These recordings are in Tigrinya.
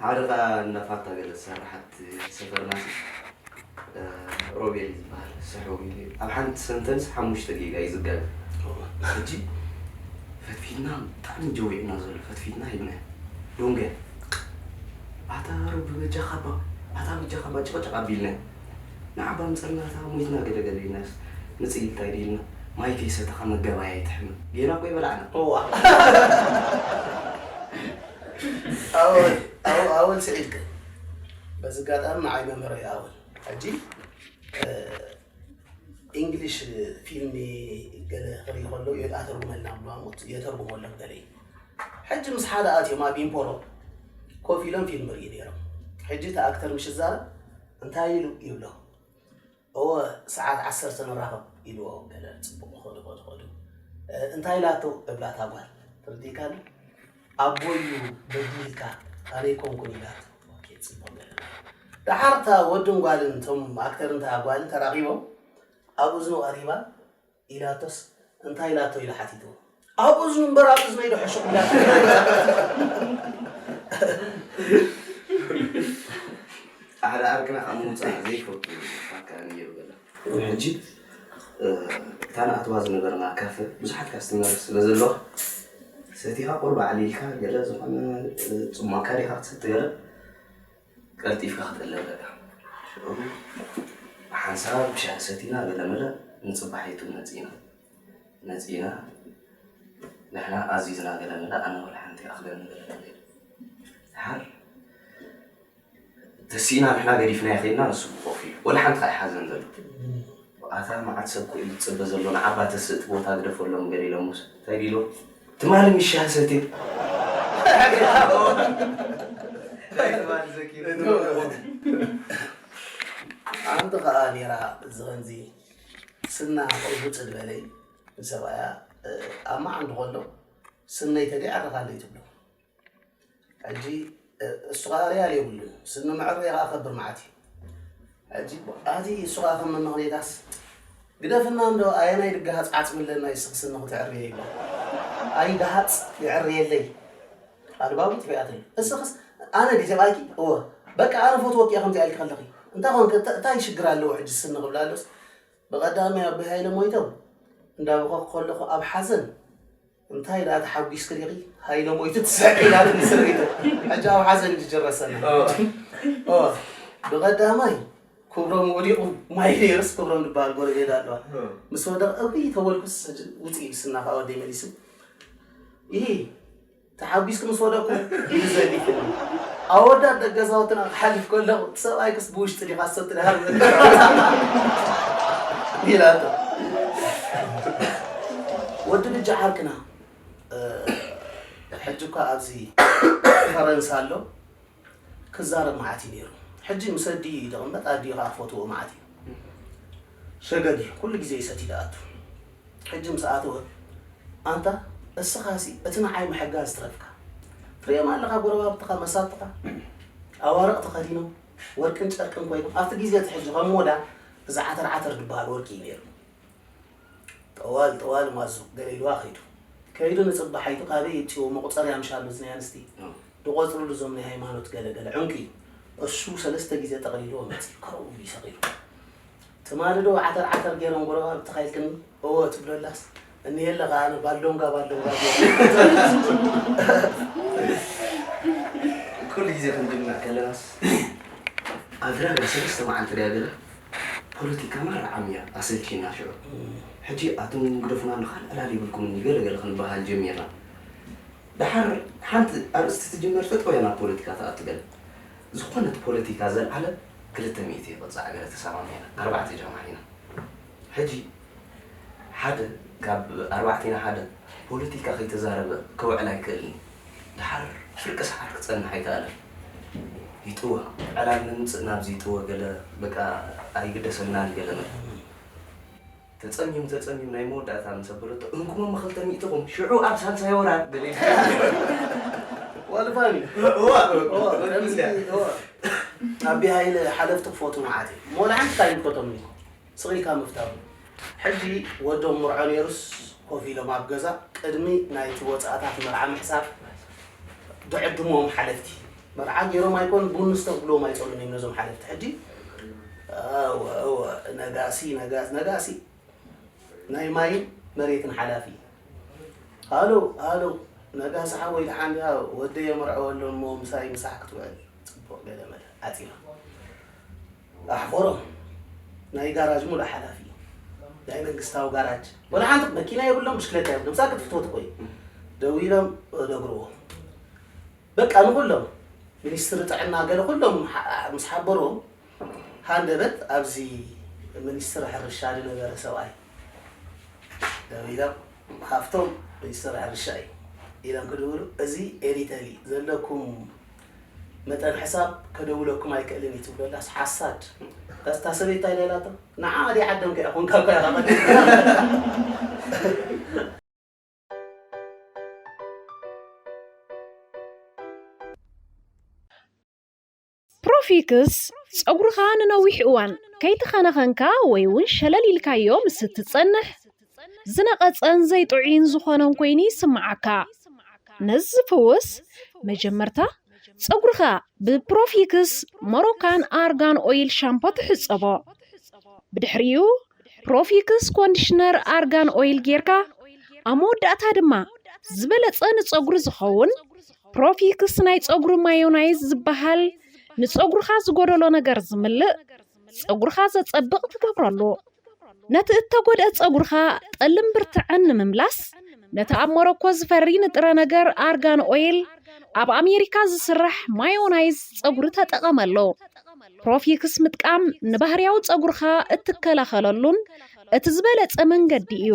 ሓደ ኸኣ እንዳ ፋታ ገለ ዝሰርሓት ሰፈርና ሲ፣ እ፣ ሮቤል እዩ ዝበሃል። ስሕው ኢሉ እዩ። ኣብ ሓንቲ ሰንተንስ ሓሙሽተ ጌጋ እዩ ዝጋገ። ሕጂ ፈትፊትና ብጣዕሚ ጀዊዕና ዘሎ ፈትፊትና ኢልና ዶንገ ኣታ ሮቢ በጃኻ እባ፣ ኣታ በጃኻ እባ ጭቕጭቕ ኣቢልና ንዓባ ምጸልናታ ሞይትና ገለ ገለ ኢልናስ ንጽሊ እንታይ ድኢልና ማይ ከይሰተኻ መገባያ ይትሕመም ጌና እኮ ይበላዕና። እዋ። ኣወል፣ ኣወ-፣ ኣወል ስዒድ ግን በዚ ኣጋጣሚ ንዓይ መምህረይ ኣወል። ሕጂ፣ እ፣ ኢንግሊሽ ፊልም ገለ ክርኢ ከሎ የ-፣ ኣተርጉመልና ብሎ ኣሞት የተርጉመሎም ገለ እዩ። ሕጂ ምስ ሓደ ኣትዮም ኣብ ኢምፖሮ ኮፍ ኢሎም ፊልም ርእዩ ነይሮም። ሕጂ እቲ ኣክተር ምሽ ዛረብ እንታይ ኢሉ ይብሎ? እወ፣ ሰዓት ዓሰርተ ንራኸብ ኢልዎ ገለ ጽቡቕ ኸዱ፣ ኸዱ፣ ኸዱ። እ፣ እንታይ ኢላቶ እብላ እታ ጓል? ተረዲእካኒ? ኣቦይ እዩ በዲልካ፣ ኣነ ኣይኮንኩን ኢላቶ። ኦኬ፣ ጽቡቕ ገለ። ደሓር እታ ወድን ጓልን፣ እቶም ኣክተርን እታ ጓልን ተራኺቦም፣ ኣብ እዝኑ ቀሪባ ኢላቶስ፣ እንታይ ኢላቶ ኢሉ ሓቲትዎ። ኣብ እዝኑ እምበር ኣብ እዝነይ ዶ ሕሹኽ ኢላቶ። ሓደ ዓርክና ካብ ምውጻእ ዘይፈቱ ኣካል ነይሩ ገለ። ሕጂ፣ እ፣ እታ ንኣትዋ ዝነበርና ካፈ ብዙሓት ካስተመር ስለ ዘለዋ፣ ሰቲኻ ቁሩብ ኣዕሊልካ ገለ ዝኾነ፣ እ፣ ጽሟካ ዲኻ ክትሰቲ ገለ ቀልጢፍካ ክትእለብ ኣለካ። ሽዑ ብሓንሳብ ሻሂ ሰቲና ገለ መለ ንጽባሒቱ መጺና። መጺና ንሕና ኣዚዝና ገለ መለ ኣነ ወላ ሓንቲ ይኣኽለኒ ገለ መለ ኢሉ። ድሓር ተሲእና ንሕና ገዲፍናዮ ኬድና ንሱ ኮፍ ኢሉ። ወላ ሓንቲ ከኣ ኣይሓዘን ዘሎ። ኣታ መዓት ሰብ ኮ ኢሉ ዝጽበ ዘሎ ንዓባ ተስእ እቲ ቦታ ግደፈሎም ገለ ኢሎምስ እንታይ ዲሎ? ትማሊ ምሽ ሻሂ ሰትየ። ኣንቲ ኸኣ ኔራ እዚ ኸምዚ ስና ከይውጽእ ዝበለይ ንሰብኣያ፣ እ፣ ኣብ መዓንዱ ከሎ ስነይ ተደይ ዓርኻለይ ትብሎ። ሕጂ፣ እ፣ እሱ ኸኣ ርያል የብሉን። ስኒ ምዕረ ኸኣ ከብር መዓት እዩ። ሕጂ፣ ኣቲ እሱ ኸኣ ከም መመኽኔታስ ግደፍና እንዶ ኣየናይ ድጋሃጽ ዓጽሚ ኣለና ይስኽ ስኒ ክትዕርዮ ይብላ። ኣይ ደሃጽ ይዕርየለይ። ኣልባቡ ጥፊኣተይ። እስኽስ ኣነ ድየ ሰብኣይኪ? እወ። በቃ ኣነ ፈትወኪ እየ ከምዚኣ ኢልኪ ከለኺ። እንታይ ኾንኪ? እታ-፣ እንታይ ሽግር ኣለዎ ሕጂ ስኒ ክብላ ኣሎስ? ብቐዳማይ ኣቦይ ሃይለ ሞይቶም እንዳበኸኹ ከለኹ ኣብ ሓዘን እንታይ ደኣ ተሓጒስኪ ዲኺ? ሃይለ ሞይቱ ትስሕቂ ኢላትኒ ስርኢቱ። ሕጂ ኣብ ሓዘን እዩ ዝጅረሰና። ኦ። ኦ፣ ብቐዳማይ ክብሮም ወዲቑ ማይ ነይርስ ክብሮም ዝበሃል ጎረቤት ኣለዋ። ኦ። ምስ ወደቐ እውይ ተበልኩስ ሕጂ ውፅኢ ስና ከዓ ወደይ መሊሱ። ይሄ ተሓጒስኪ ምስ ወደቕኩ ኢሉ ዘሊፉኒ። ኣወዳት ደገ ገዛውትና ክሓልፍ ከለኹ እቲ ሰብኣይክስ ብውሽጢ ዲኻ ሰቲ ድሃር ኢላቶ። ወዲ ብጃ ዓርክና፣ እ፣ ሕጂ እኳ ኣብዚ ፈረንሳ ኣሎ፣ ክዛረብ መዓት እዩ ነይሩ። ሕጂ ምስ ኣዲኡ እዩ ዝቕመጥ፣ ኣዲኡ ኸዓ ክፈትዎ መዓት እዩ። ሰገድ እዩ፣ ኩሉ ግዜ እዩ ሰትዩ ዝኣቱ። ሕጂ ምስ ኣተወ፣ ኣንታ እስኻሲ እቲ ንዓይ ምሕጋዝ ትረፍካ። ትሪኦም ኣለኻ ጎረባብትኻ፣ መሳትኻ ኣዋርቕ ተኸዲኖም፣ ወርቅን ጨርቅን ኮይኖም። ኣብቲ ግዜ እቲ ሕጂ ከም ሞዳ እዚ ዓተር ዓተር ዝበሃል ወርቂ እዩ ነይሩ። ጠዋል ጠዋል ማዙ ገለ ኢልዋ ከይዱ። ከይዱ ንጽባሓይቱ ካበይ የምጽእዎ መቑጸርያ ምሽ ኣሎ እዚ ናይ ኣንስቲ። እ። ዝቖጽርሉ እዞም ናይ ሃይማኖት ገለ ገለ ዕንቂ እዩ። እሱ ሰለስተ ግዜ ጠቕሊልዎ መጺኡ ካብኡ ኢሉ ሰቒሉ። ትማሊ ዶ ዓተር ዓተር ገይሮም ጎረባብትኻ ኢልክኒ? እወ ትብለላስ እኒሀለ ከኣ ኣነ ባልዶንጋ ባልዶንጋ ገይረ። ኩሉ ግዜ ክንጅምዕ ከለናስ ኣድራጋ ሰለስተ መዓልቲ ድያ ገለ ፖለቲካ ማራ ዓምያ ኣሰልቺና ሽዑ። ሕጂ ኣቱም ግደፉና እንዶ ካልእ ዕላል የብልኩምን ገለ ገለ ክንበሃል ጀሚርና። ደሓር ሓንቲ ኣርእስቲ ትጅመር ጠጠው እያ ናብ ፖለቲካ ትኣቱ ገለ። ዝኾነት ፖለቲካ ዘልዓለ ክልተ ሚእቲ ይቕጻዕ ገለ ተሰማሚዕና። ኣርባዕተ ጀማዕ ኢና። ሕጂ ሓደ ካብ ኣርባዕቲና ሓደ ፖለቲካ ከይተዛረበ ክውዕል ኣይክእልን እዩ። ደሓር ፍርቂ ሰዓት ክጸንሕ ኣይከኣለን። ይጥወ ዕላል ንምጽእ ናብዚ ይጥወ ገለ በቃ ኣይግደሰልናን ገለ መለ። ተጸሚም ተጸሚም ናይ መወዳእታ ምስ ኣበለቶ እንኩሞ ክልተ ሚእትኹም ሽዑ ኣብ ሳልሳይ ወራር ገለ ኢሉ። ዋልፋኒ። እዋ፣ እዋ፣ እዋ፣ ከምዚ፣ እዋ። ኣቢ ሃይለ ሓለፍቲ ክፈቱ መዓት እዩ። ሞላ ሓንቲ እንታይ ይፈቶም እዩ? ስቕ ኢልካ ምፍታው። ሕጂ ወዶም ምርዖ ነይሩስ ኮፍ ኢሎም ኣብ ገዛ ቅድሚ ናይቲ ወጻእታት መርዓ ምሕሳብ ድዕድሞም ሓለፍቲ። መርዓ ገይሮም ኣይኮን ቡን ስተብሎም ኣይጸሉን እዮም ነዞም ሓለፍቲ ሕጂ። እወ እወ፣ ነጋሲ ነጋሲ ነጋሲ ናይ ማይን መሬትን ሓላፊ። ሃሎ ሃሎ፣ ነጋሲ ሓወይ ደሓን ዲኻ? ወደይ የመርዕወ ኣሎ እሞ ምሳይ ምሳሕ ክትውዕል። ጽቡቕ ገለ መለ ዓጺኻ። ኣሕፈሮም። ናይ ጋራጅ ሙሉእ ሓላፊ እዩ። ናይ መንግስታዊ ጋራጅ። ወላ ሓንቲ መኪና የብሎም፣ ብሽክለታ የብሎም። ሳክት ፍትወት እኮ እዩ። ደዊሎም ነግርዎ። በቃ ንኹሎም ሚኒስትሪ ጥዕና ገለ ኩሎም ሓ- ምስ ሓበርዎም ሃንደበት ኣብዚ ሚኒስትሪ ሕርሻ ዝነበረ ሰብኣይ ደዊሎም ሃፍቶም ሚኒስትሪ ሕርሻ እዩ ኢሎም ክድውሉ እዚ ኤሪተሊ ዘለኩም መጠን ሕሳብ ከደውለኩም ኣይክእልን እዩ ትብለላስ ሓሳድ እታ ሰበይት እንታይ ኢላቶ ንዓ ኣዲ ዓደምካ ኢኹም ካብ ካያ ፕሮፊክስ ጸጉርኻ ንነዊሕ እዋን ከይተኸናኸንካ ወይ እውን ሸለል ኢልካዮ ምስ እትጸንሕ ዝነቐጸን ዘይጥዑይን ዝኾነን ኮይኑ ይስምዓካ። ነዚ ዝፍውስ መጀመርታ ጸጉርኻ ብፕሮፊክስ ሞሮካን ኣርጋን ኦይል ሻምፖ ትሕጸቦ። ብድሕሪኡ ፕሮፊክስ ኮንዲሽነር ኣርጋን ኦይል ጌርካ ኣብ መወዳእታ ድማ ዝበለጸ ንጸጉሪ ዝኸውን ፕሮፊክስ ናይ ጸጉሪ ማዮናይዝ ዝበሃል ንጸጉርኻ ዝጎደሎ ነገር ዝምልእ ጸጉርኻ ዘጸብቕ ትገብረሉ። ነቲ እተጎድአ ጸጉርኻ ጠልን ብርትዐን ንምምላስ ነቲ ኣብ ሞሮኮ ዝፈሪ ንጥረ ነገር ኣርጋን ኦይል ኣብ ኣሜሪካ ዝስራሕ ማዮናይዝ ጸጉሪ ተጠቐመሉ። ፕሮፊክስ ምጥቃም ንባህርያዊ ጸጉርኻ እትከላኸለሉን እቲ ዝበለጸ መንገዲ እዩ።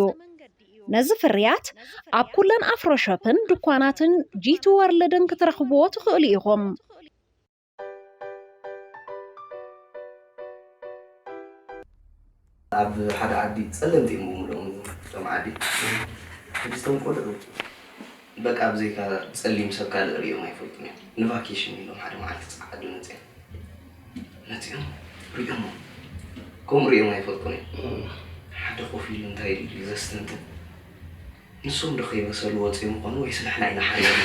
ነዚ ፍርያት ኣብ ኩለን ኣፍሮ ሾፕን ድኳናትን ጂቲ ወርልድን ክትረኽብዎ ትኽእሉ ኢኹም። ኣብ ሓደ ዓዲ ጸለምቲ እዮም ብምልኦም እቶም ዓዲ። ሕጂ እቶም ቆልዑ በቃ ብዘይካ ጸሊም ሰብ ካልእ ርእዮም ኣይፈልጡን እዮም። ንቫኬሽን ኢሎም ሓደ መዓልቲ ጸዓዱ መጽኦም መጺኦም ርእዮሞ ከምኡ ርእዮም ኣይፈልጡን እዮም። ሓደ ኮፍ ኢሉ እንታይ ኢሉ ዘስተንትን ንሶም ዶ ከይበሰሉ ወፂኦም ይኾኑ ወይስ ንሕና ኢና ሓሪርና?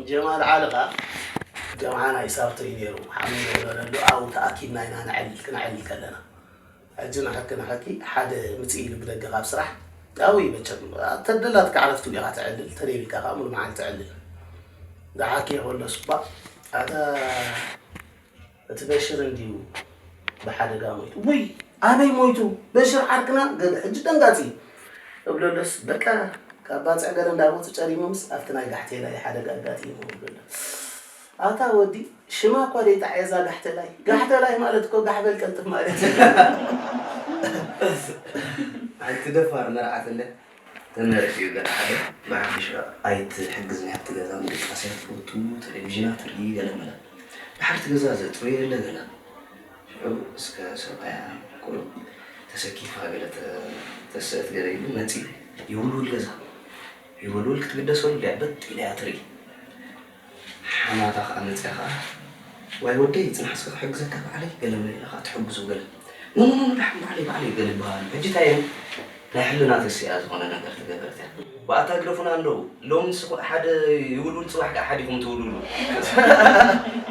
ጀማል ዓሊ ኸዓ ጀምዓ ናይ ሳርቶ እዩ ነይሩ። ሓሚድ ወረደሉ ኣብኡ ተኣኪብና ኢና ነዕልል ክነዕልል ከለና። ሕጂ ንሓቂ ንሓቂ ሓደ ምፅእ ኢሉ ብደገ ካብ ስራሕ ኣብኡ እዩ መቸም ተደላትካ ዕረፍቲ ኢኻ ተዕልል ተደይብልካ ከዓ ሙሉ መዓልቲ ተዕልል። ዝሓኪ ከሎስ እኳ ኣታ እቲ በሽር እንድዩ ብሓደጋ ሞይቱ። ውይ ኣበይ ሞይቱ በሽር ዓርክና ገለ ሕጂ ደንጋፂ እዩ እብለሎስ በቃ ካብ ባፅዕ ገለ እንዳመፁ ጨሪሞምስ ኣብቲ ናይ ጋሕቴላይ ሓደጋ ኣጋጢሙ እብለሎ። ኣታ ወዲ ሽማ እኳ ደይጣዕየ እዛ ጋሕቴላይ። ጋሕቴላይ ማለት እኮ ጋሕ በል ቀልጥፍ ማለት እዩ። ሓንቲ ደፋር መርዓት እንደ ተመርዕዩ ገለ ሓደ ብሓፈሻ ኣይትሕግዝን እያ ኣብቲ ገዛ ምድቃስ እያ ትፈቱ ተሌቪዥና ትርኢ ገለ መለ ድሓር እቲ ገዛ ዘጥሩ የለ ገለ ሽዑ እስከ ሰብኣያ ቁሩብ ተሰኪፋ ገለ ተስእት ገለ ኢሉ መፂኡ ይውልውል ገዛ ይውልውል ክትግደሰሉ ድያ በጥ ኢላ እያ ትርኢ ሓማታ ከዓ መፅያ ከዓ ዋይ ወደይ ፅናሕ እስከ ክሕግዘካ ባዕለይ ገለ መለ ኢላ ከዓ ትሕግዞ ገለ ኖኖኖ ዳሕም ባዕለይ ባዕለይ ገለ ይበሃል ሕጂ እንታይ እዮም ናይ ሕልና ተሲኣ ዝኾነ ነገር ትገብር እያ ብኣታ ግደፉና ኣለዉ ሎም ሓደ ይውልውል ፅባሕ ከዓ ሓዲኹም ትውልውሉ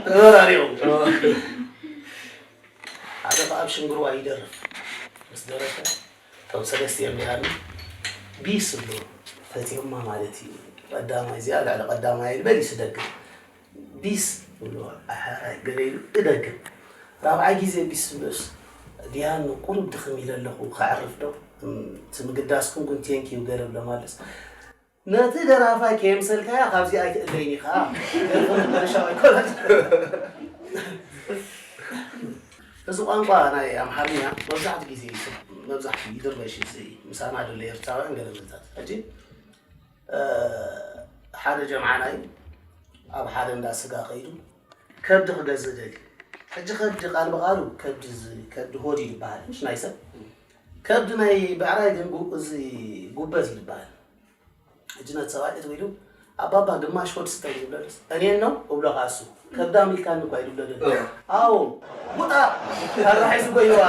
ተበራሪቑ ሓደ ከዓ ኣብ ሽንግርዋ ይደርፍ ምስ ደረፈ እቶም ሰለስቲኦም ዲሃሉ ቢስ እብሉ ፈትዮማ ማለት እዩ ቀዳማይ እዚኣ ልዕሊ ቀዳማይ በል ይስደግም ቢስ እብሉ ኣሕራይ ገለ ኢሉ እደግም ራብዓይ ግዜ ቢስ ዝብሎስ ዲያኑ ቁሩብ ድኽም ኢለ ኣለኹ ከዕርፍ ዶ እቲ ምግዳስኩም ግን ቴንኪዩ ገለ ብሎ ማለስ ነቲ ደራፋይ ከየምሰልካያ ካብዚ ኣይትእለይን ኢኻ ደርፊ መበረሻው ኣይኮነን እዚ ቋንቋ ናይ ኣምሓርኛ መብዛሕቱ ግዜ መብዛሕቱ ይድርበሽ እዚ ምሳና ደሎ ኤርትራውያን ገለ ምልታት ሕጂ ሓደ ጀምዓናይ ኣብ ሓደ እንዳ ስጋ ከይዱ ከብዲ ክገዝእ ደልዩ ሕጂ ከብዲ ቃል ብቃሉ ከብዲ ከብዲ ሆድ እዩ ዝበሃል ምሽ ናይ ሰብ ከብዲ ናይ ብዕራይ ግን እዚ ጉበዝ እዩ ዝበሃል ሕጂ ነቲ ሰብኣይ እትው ኢሉ ኣባባ ግማሽ ሆድ ስተይ ይብለሉስ እኔን ነው እብሎ ከዓ እሱ ከብዳም ኢልካኒ እኳ ይድብለሉ ኣዎ ውጣ ኣራሒሱ ጎይዋ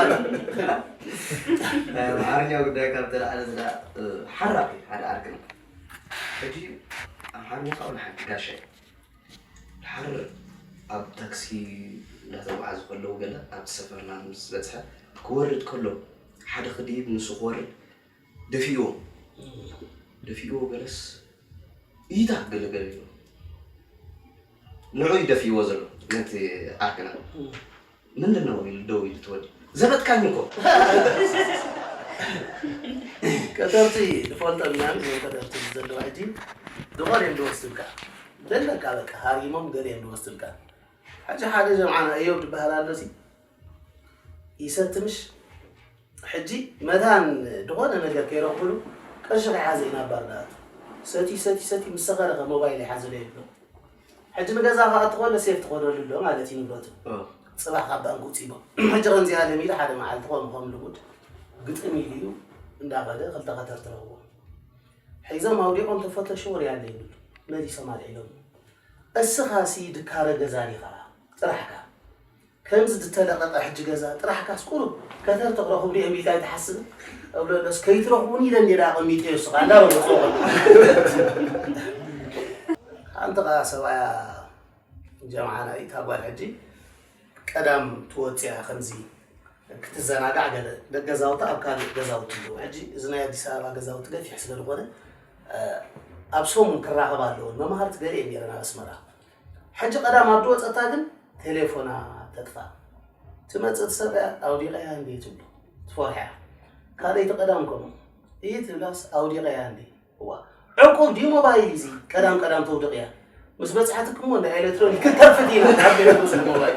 ናይ ኣምሓርኛ ጉዳይ ካብ ተላዓለ ዝዳ ሓራቂ ሓደ ዓርክና ሕጂ ኣምሓርኛ ካብኡ ንሓንቲ ጋሻ እዩ። ድሓር ኣብ ታክሲ እንዳተጓዓዙ ከለዉ ገለ ኣብቲ ሰፈርና ምስ በጽሐ ክወርድ ከሎ ሓደ ክድይብ ንሱ ክወርድ ደፊእዎ ደፊእዎ ገለስ ኢታ ገለ ገለ ኢሉ ንዑ እዩ ደፊእዎ ዘሎ ነቲ ዓርክና ምንድን ነው ኢሉ ደው ኢሉ ትወዲ ዘበጥካኝ እኮ ቀጠርቲ ዝፈልጦ ምናምን እዮም ቀጠርቲ ዘለዋ ሕጂ ዝኾነ እዮም ዝወስዱልካ ዘለካ በቃ ሃሪሞም ገለ እዮም ዝወስዱልካ ሕጂ ሓደ ጀምዓና እዮም ዝበሃል ኣሎ ሲ ይሰትምሽ ሕጂ መታን ዝኾነ ነገር ከይረኽብሉ ቅርሺ ከይሓዘ ኢና ባር ዝኣቱ ሰቲ ሰቲ ሰቲ ምስ ሰኸረ ከ ሞባይል ይሓዘሉ የብሎ ሕጂ ንገዛ ክኣቱ ከሎ ሴፍ ትኸደሉ ኣሎ ማለት እዩ ንብረቱ ጽባሕ ካብ ባንክ ውፅኢቦ ሕጂ ከምዚኣ ለሚዱ ሓደ መዓልቲ ከም ከም ልሙድ ግጥም ኢሉ እዩ እንዳኸደ ክልተ ከተር ትረኽቦ ሒዞም ኣውዲቖም ተፈተሹ ወርያ ኣለይብሉ መሊሶም ኣልዒሎም እስኻ ሲ ድካረ ገዛ ዲኻ ጥራሕካ ከምዚ ዝተለቐቐ ሕጂ ገዛ ጥራሕ ካስ ቁሩብ ከተር ተቕረኹ ብሊኦም ኢልካ ኣይትሓስብ እብለሎስ ከይትረኽቡኒ ኢለ እንዴ ኣቐሚጠዮ እስኻ እንዳበሉ ጽወቕ ሓንቲ ኸዓ ሰብኣያ ጀምዓና እዩ እታ ጓል ሕጂ ቀዳም ትወፅያ ከምዚ ክትዘናጋዕ ገለ ደቂ ገዛውቲ ኣብ ካልእ ገዛውቲ ኣለዉ ሕጂ እዚ ናይ ኣዲስ ኣበባ ገዛውቲ ገፊሕ ስለ ዝኾነ ኣብ ሰሙን ክራኸባ ኣለወን መምሃርቲ ገለ እየን ነይረን ኣብ ኣስመራ ሕጂ ቀዳም ኣብ ድወፀታ ግን ቴሌፎና ተጥፋእ ትመፅእ ትሰብያ ኣውዲቐያ እንዴ ትብሎ ትፈርሕያ ካልኣይቲ ቀዳም ከምኡ እይ ትብላስ ኣውዲቐያ እንዴ እዋ ዕቁብ ድዩ ሞባይል እዚ ቀዳም ቀዳም ተውድቕያ ምስ በፅሓትክ እሞ እንዳ ኤሌክትሮኒክ ክከፍት ኢና ኣብ ቤት ቁፅሪ ሞባይል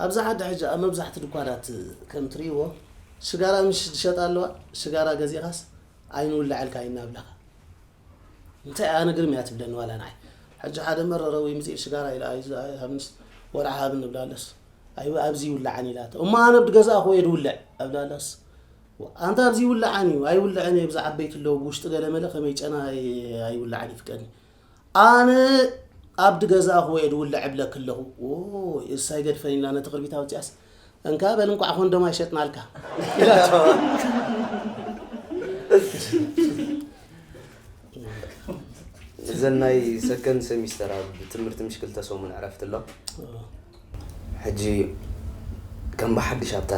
ኣብዚ ዓዲ ሕጂ ኣብ መብዛሕቲ ድኳናት ከም ትርእይዎ ሽጋራ ምሽ ዝሸጣ ኣለዋ ሽጋራ ገዚእኻስ ኣይንውልዐልካ ኢና ኣብላኻ እንታይ ኣነ ግርም እያ ትብለኒ ዋላ ንዓይ ሕጂ ሓደ መረረ ወይ ምፅእ ሽጋራ ኢላ ኣይዝ- ኣይሃብንስ ወርዓ ሃብን እብላለስ ኣይ ኣብዚ ይውልዓን ኢላቶ እሞ ኣነ ብገዛእኹ እየ ድውልዕ ኣብላለስ ኣንታ ኣብዚ ይውልዓን እዩ ኣይውልዕን እየ ብዛ ዓበይቲ ኣለዉ ብውሽጢ ገለመለ ከመይ ጨና ኣይ- ኣይውልዓን ይፍቀኒ ኣነ ኣብ ድገዛእኹ እየ ድውልዕ እብለክ ኣለኹ ኦይ እሳይ ገድፈን ኢልና ነቲ ክርቢት ኣውፅያስ እንካ በል እንቋዕ ኮንዶም ኣይሸጥናልካ ኢላቶ እዘን ናይ ሰከንድ ሰሚስተር ኣብ ትምህርቲ ምሽ ክልተ ሰሙን ዕረፍቲ ኣሎ ሕጂ ከም ብሓድሽ ኣብታ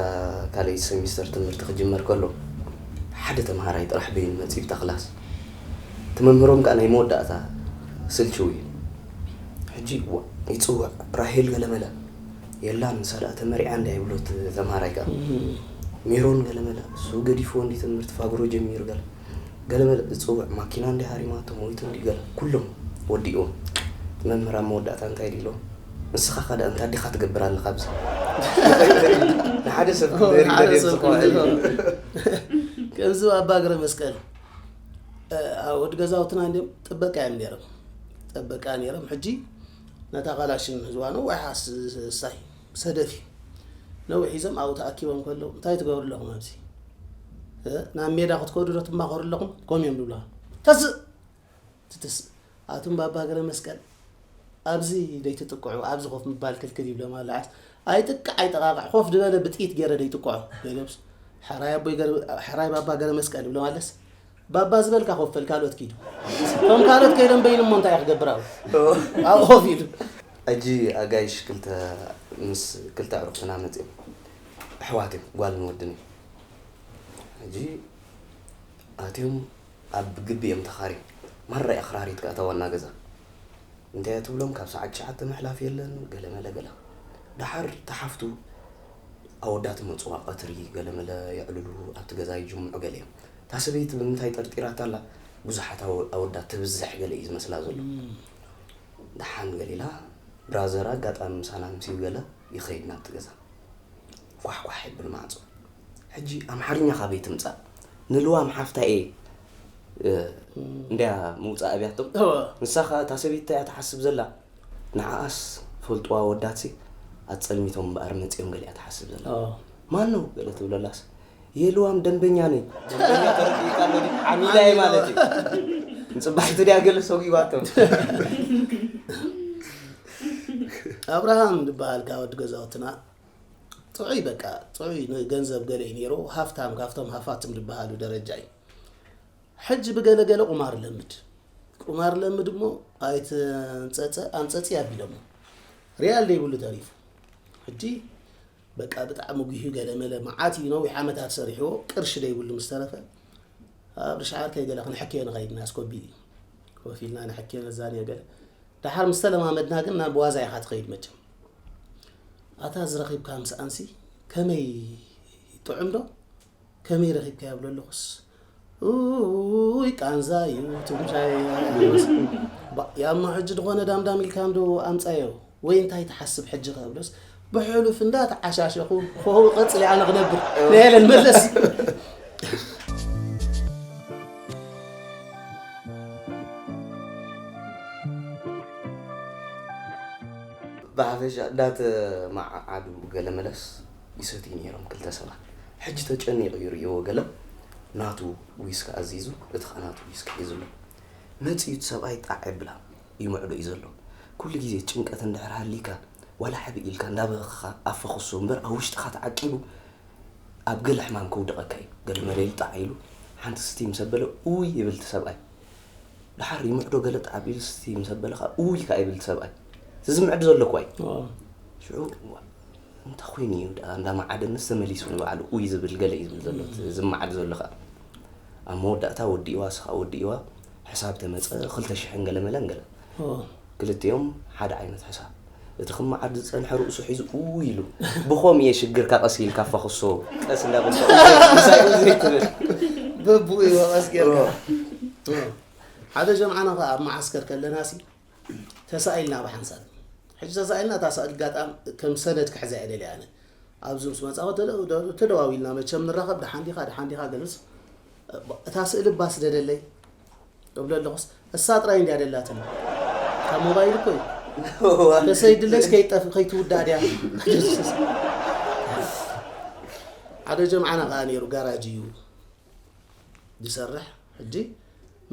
ካልኣይቲ ሰሚስተር ትምህርቲ ክጅመር ከሎ ሓደ ተምሃራይ ጥራሕ በይኑ መፂኡ ብታ ክላስ እቲ መምህሮም ከዓ ናይ መወዳእታ ስልችው እዩ ሕጂ ይፅውዕ ራሄል ገለመለ የላን ንሳ ደኣ ተመሪዓ እንድያ ይብሎ እቲ ተምሃራይ ከዓ ሜሮን ገለመለ እሱ ገዲፍዎ እንዲ ትምህርቲ ፋግሮ ጀሚሩ ገለ ገለመለ ዝፅውዕ ማኪና እንዲ ሃሪማቶ ሞይቱ እንዲ ገለ ኩሎም ወዲእዎም እቲ መምህር ኣብ መወዳእታ እንታይ ኢሉ ንስኻ ከ ደኣ እንታይ ዲኻ ትገብር ኣለኻ ኣብዚ ንሓደ ሰብ ክንደር ይደልየ ዝኸዋል ከምዚ ኣባ እግረ መስቀል ወዲ ገዛውትና እንዲም ጥበቃ እዮም ነይሮም ጠበቃ ነይሮም ሕጂ ነታ ካላሽን ህዝባ ነዋሕ ኣስሳይ ሰደፍ እዩ ነዊሕ ሒዞም ኣብኡ ተኣኪቦም ከለዉ እንታይ ትገብሩ ኣለኹም ኣብዚ ናብ ሜዳ ክትከዱ ዶ ትማኸሩ ኣለኹም ከም እዮም ዝብልኻ ተስእ ትትስእ ኣቱም ባባ ገረ መስቀል ኣብዚ ደይትጥቅዑ ኣብዚ ኮፍ ምባል ክልክል ይብሎም ኣለዓስ ኣይጥቅዕ ኣይጠቃቅዕ ኮፍ ዝበለ ብጥይት ገይረ ደይጥቅዖ ገለብስ ሕራይ ኣቦይ ገረ- ሕራይ ባባ ገረ መስቀል ይብሎም ኣለስ ባባ ዝበልካ ኮፍ በል ካልኦት ኪዱ እቶም ካልኦት ከይዶም በይኑ እሞ እንታይ ክገብር ኣብ ኣብኡ ኮፍ ኢሉ ሕጂ ኣጋይሽ ክልተ ምስ ክልተ ኣዕሩኽትና መፅኦም ኣሕዋት እዮም ጓልን ወድን እዮም ሕጂ ኣትዮም ኣብ ግቢ እዮም ተኻርዮም ማራ ኣኽራሪት ከኣ እታ ዋና ገዛ እንታይ እያ ትብሎም ካብ ሰዓት ትሽዓተ ምሕላፍ የለን ገለመለ ገለ ደሓር ተሓፍቱ ኣወዳት መፅዋ ቀትሪ ገለመለ የዕልሉ ኣብቲ ገዛ ይጅምዑ ገለ እዮም እታ ሰበይቲ ብምንታይ ጠርጢራታ ኣላ ብዙሓት ኣወዳት ትብዝሕ ገለ እዩ ዝመስላ ዘሎ ደሓን ገሊላ ብራዘር ኣጋጣሚ ምሳና ምሲዩ ገለ ይኸይድ ናብቲ ገዛ ኳሕኳሕ የብል ማዕጾ ሕጂ ኣምሓርኛ ካበይ ትምጻእ ንልዋም ሓፍታ እየ እንድያ ምውጻእ ኣብያቶም ንሳ ከኣ እታ ሰበይቲ እያ ትሓስብ ዘላ ንዓኣስ ፈልጥዋ ወዳትሲ ኣጸልሚቶም እምበኣር መጺኦም ገሊኣ ትሓስብ ዘላ ማን ነው ገለ ትብለላስ የልዋም ደንበኛ ነኝ ደንበኛ ተረዲእካ ኣሎ ዓሚላ እየ ማለት እዩ ንጽባሒቱ ድያ ገለ ሰጒባቶም ኣብርሃም ዝበሃል ካብ ወዲ ገዛውትና ጥዑይ በቃ ጥዑይ ንገንዘብ ገለ እዩ ነይሩ። ሃፍታም ካብቶም ሃፋትም ዝበሃሉ ደረጃ እዩ። ሕጂ ብገለገለ ቁማር ለምድ ቁማር ለምድ እሞ ኣይትንፀፀ ኣንፀፂ ኣቢሎሞ ሪያል ደይብሉ ተሪፉ። ሕጂ በቃ ብጣዕሚ ጉህዩ ገለ መለ መዓት እዩ ነዊሕ ዓመታት ሰሪሕዎ ቅርሺ ደይብሉ ምስ ተረፈ ኣብ ርሽዓር ከይገለ ክንሕክዮ ንኸይድ ኢና ኣስኮቢል እዩ ኮፍ ኢልና ንሕክዮ ነዛንዮ ገለ። ደሓር ምስ ተለማመድና ግን ናብ ዋዛ ኢኻ ትኸይድ መቸም። ኣታ ዝረኺብካ ምስኣንሲ ከመይ ጥዑም ዶ ከመይ ረኺብካዮ ብሎ ኣለኹስ ውይ ቃንዛ እዩ ትምሻይ ያሞ ሕጂ ዝኾነ ዳምዳም ኢልካ እንዶ ኣምፃዮ ወይ እንታይ ትሓስብ ሕጂ ከብሎስ ብሕሉፍ እንዳ ተዓሻሸኹ ኸው ቀፅሊ ኣነ ክነብር ናይ የለን መለስ ብሓፈሻ እንዳተመዓዓዱ ገለ መለስ ይሰትዩ ነይሮም ክልተ ሰባት። ሕጂ ተጨኒቑ ይርእይዎ ገለ ናቱ ዊስኪ ኣዚዙ እቲ ኸኣ ናቱ ዊስኪ ሒዙ ኣሎ። መጺኡ እቲ ሰብኣይ ጣዕ የብላ ይምዕዶ እዩ ዘሎ። ኩሉ ግዜ ጭንቀት እንድሕር ሃልይካ ዋላ ሕብእ ኢልካ እንዳበኸኻ ኣፍ ፈኹሶ እምበር ኣብ ውሽጥኻ ተዓቂቡ ኣብ ገለ ሕማም ከውድቐካ እዩ። ገለ መለ ኢሉ ጣዕ ኢሉ ሓንቲ ስቲ ምስ ኣበለ ኡይ ይብል እቲ ሰብኣይ። ደሓር ይምዕዶ ገለ ጣዕ ኣቢሉ ስቲ ምስ ኣበለ ከኣ ኡይ ከኣ ይብል እቲ ሰብኣይ። እቲ ዝምዕድ ዘሎ እኳ እዩ። ሽዑ እንታይ ኮይኑ እዩ ደኣ እንዳ መዓደንስ ተመሊሱ ንባዕሉ ኡይ ዝብል ገለ እዩ ዝብል ዘሎ እቲ ዝመዓድ ዘሎ ከኣ። ኣብ መወዳእታ ወዲእዋ ንሳ ከኣ ወዲእዋ ሕሳብ ተመጸ ክልተ ሽሕን ገለ መለን ገለ። ክልቲኦም ሓደ ዓይነት ሕሳብ። እቲ ክመዓድ ዝጸንሐ ርእሱ ሒዙ ኡይ ኢሉ ብኸምኡ እየ ሽግርካ ቀስ ኢልካ ፈኽሶ ቀስ እንዳበልካ ምሳይ ኡይ ዘይትብል። በብኡ ይወቐስ ጌርካ ሓደ ጀምዓና ኸዓ ኣብ መዓስከር ከለናሲ ተሳኢልና ብሓንሳብ ሕጂ ተሳኢልና እታ ስእሊ ኣጋጣሚ ከም ሰነድ ክሕዛ እየ ደልየ ኣነ ኣብዚ ምስ መጻኹ ተደዋዊልና መቸም ንራኸብ ደሓን ዲኻ ደሓን ዲኻ ገለስ እታ ስእሊ እባ ስደደለይ እብሎ ኣለኹስ እሳ ጥራይ እንድያ ደላትኒ ካብ ሞባይል እኮ እዩ ተሰይድለስ ከይጠፍ ከይትውዳእ ድያ ሓደ ጀምዓና ከዓ ነይሩ ጋራጅ እዩ ዝሰርሕ ሕጂ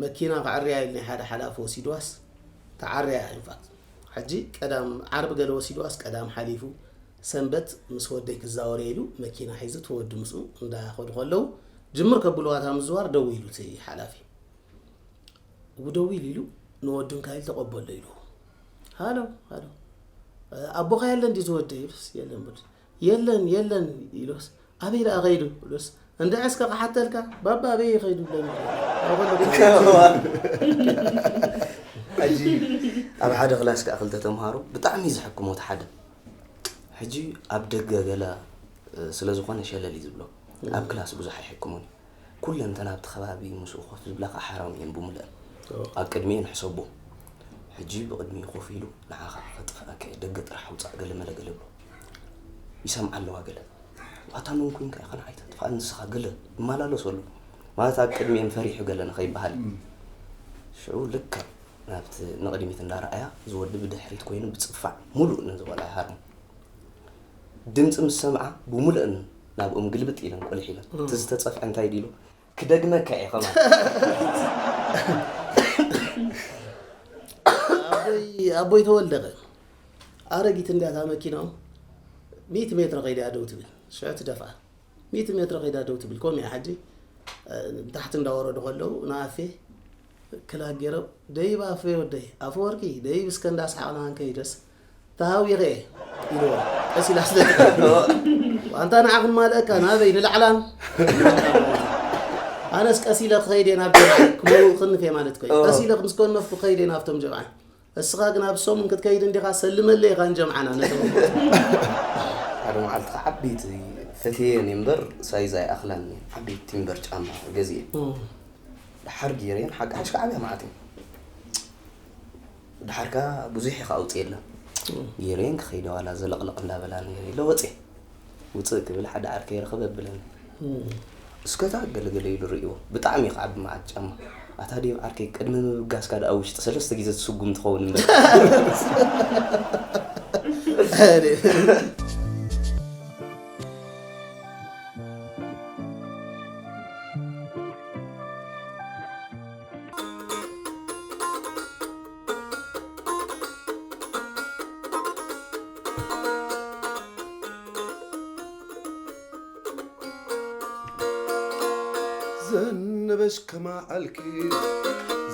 መኪና ክዕርያ ኢሉ ናይ ሓደ ሓላፊ ወሲድዋስ ተዓርያ ኢንፋክት ሕጂ ቀዳም ዓርቢ ገለ ወሲድዋስ ቀዳም ሓሊፉ ሰንበት ምስ ወደይ ክዛወር ኢሉ መኪና ሒዙ ተወዲ ምስኡ እንዳኸዱ ከለዉ ጅምር ከብልዋ እታ ምዝዋር ደው ኢሉ እቲ ሓላፊ ደው ኢሉ ኢሉ ንወዱ እንካ ኢሉ ተቐበሎ ኢሉ ሃሎ ሃሎ ኣቦኻ የለን ድዩ ዝወደ ኢሉስ የለን በሉ የለን የለን ኢሉስ ኣበይ ደኣ ኸይዱ ኢሉስ እንድዒ እስከ ክሓተልካ ባባ ኣበይ ይኸይዱ ብለኒ ሕጂ ኣብ ሓደ ክላስ ከዓ ክልተ ተምሃሮ ብጣዕሚ እዩ ዝሕክሞ እቲ ሓደ ሕጂ ኣብ ደገ ገለ ስለ ዝኾነ ሸለል እዩ ዝብሎ ኣብ ክላስ ብዙሕ ኣይሕክሞን እዩ ኩለን እተን ኣብቲ ከባቢ ምስኡ ኮፍ ዝብላ ከዓ ሓራም እየን ብምልአን ኣብ ቅድሚኡ ንሕሰቦ ሕጂ ብቕድሚኡ ኮፍ ኢሉ ንዓኻ ከጥፍኣካ እየ ደገ ጥራሕ ኣውፃእ ገለ መለ ገለ ብሎ ይሰምዓ ኣለዋ ገለ ኣታ መን ኮንካ ኢኻ ንዓይ ተጥፍኣኒ ንስኻ ገለ ይመላለሶ ኣሎ ማለት ኣብ ቅድሚኤን ፈሪሑ ገለ ንኸይበሃል እዩ ሽዑ ልክዕ ናብቲ ንቕድሚት እንዳረኣያ ዝወዲ ብድሕሪት ኮይኑ ብፅፋዕ ሙሉእ ነዚ ቆልዓ ይሃርሞ ድምፂ ምስ ሰምዓ ብሙሉእን ናብኦም ግልብጥ ኢለን ቆሊሕ ኢለን እቲ ዝተፀፍዐ እንታይ ድሉ ክደግመካ እየ ከማን ኣቦይ ተወልደኸ ኣረጊት እንዲያታ መኪናኦም ሚእቲ ሜትሮ ከይዳ ደው ትብል ሽዑ ትደፍኣ ሚእቲ ሜትሮ ከይዳ ደው ትብል ከምኡ እያ ሕጂ ንታሕቲ እንዳወረዱ ከለዉ ንኣፌ ክላገሮም ደይብ ኣፌ ወደይ ኣፈወርቂ ደይብ እስከ እንዳስሓቕና ንከይደስ ተሃዊኸ ኢልዎ ቀስ ኢላ ስለ ኣንታ ንዓ ክንማልአካ ናበይ ንላዕላን ኣነስ ቀስ ኢለ ክኸይድ እየ ናብ ጀምዓ ክመውቕንፍ እየ ማለት ኮይ ቀስ ኢለ ምስ ኮነፍኩ ክኸይድ እየ ናብቶም ጀምዓ እስኻ ግን ኣብ ሰሙን ክትከይድ እንዲኻ ሰልመለ ኢኻ ንጀምዓና ነቶም ሓደ መዓልቲ ዓበይቲ ፈትየን እምበር ሳይዝ ኣይኣኽላን ዓበይቲ ቲምበር ጫማ ገዚኤ ድሓር ገይረን ሓቂ ሓሽካ ዓብያ መዓት እዩ ድሓርካ ብዙሕ ኢኻ ኣውፅእ የለን ገይረን ክኸይደ ዋላ ዘለቕለቕ እንዳበላ ነይረ ኢለ ወፅየ ውፅእ ክብል ሓደ ዓርከይ ረኸበ ብለኒ እስከታ ገለገለ ኢሉ ርእይዎ ብጣዕሚ እዩ ክዓቢ መዓት ጫማ ኣታ ዴቭ ዓርከይ ቅድሚ ምብጋስካ ደኣ ውሽጢ ሰለስተ ግዜ ትስጉም ትኸውን እምበር ዘነበሽ ከማዓልኪ